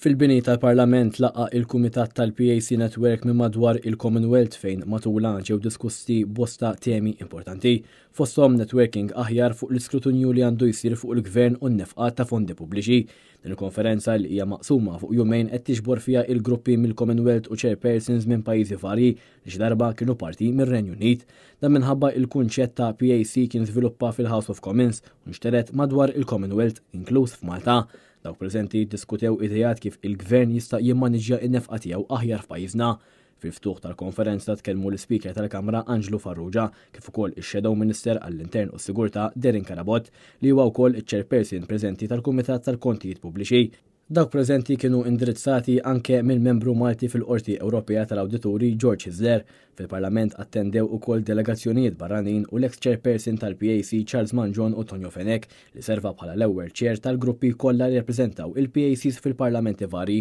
Fil-bini tal-Parlament laqqa' il-Kumitat tal-PAC Network minn madwar il-Commonwealth fejn matulha ġew diskussi bosta temi importanti, fosthom networking aħjar fuq l-iskrutinju li għandu jsir fuq il-Gvern u n-nefqa ta' fondi pubbliċi. Din il-konferenza li hija maqsuma fuq jumejn qed tiġbor fiha il-gruppi mill-Commonwealth u chairpersons minn pajjiżi varji li xi darba kienu parti mir-Renju Unit. Dan minħabba il-kunċett ta' PAC kien żviluppa fil-House of Commons u nxtered madwar il-Commonwealth, inkluż f'Malta. Dawk preżenti ddiskutew ideat kif il-Gvern jista' jimmaniġġja n-nefqa tiegħu aħjar f'pajjiżna. Fil-ftuħ tal-konferenza tkellmu l-Ispeaker tal-Kamra Anġlu Farrugia kif ukoll ix-Shadow Minister għall-Intern u s-Sigurtà Darren Carabott li huwa wkoll iċ-Chairperson preżenti tal-Kumitat tal-Kontijiet Pubbliċi. Dawk preżenti kienu indirizzati anke mill-membru Malti fil-Qorti Ewropea tal-Awdituri George Hyzler. Fil-Parlament attendew ukoll delegazzjonijiet barranin u l-ex chairperson tal-PAC Charles Mangion u Tonio Fenech li serva bħala l-ewwel chair tal-gruppi kollha li rappreżentaw il-PACs fil-parlamenti vari.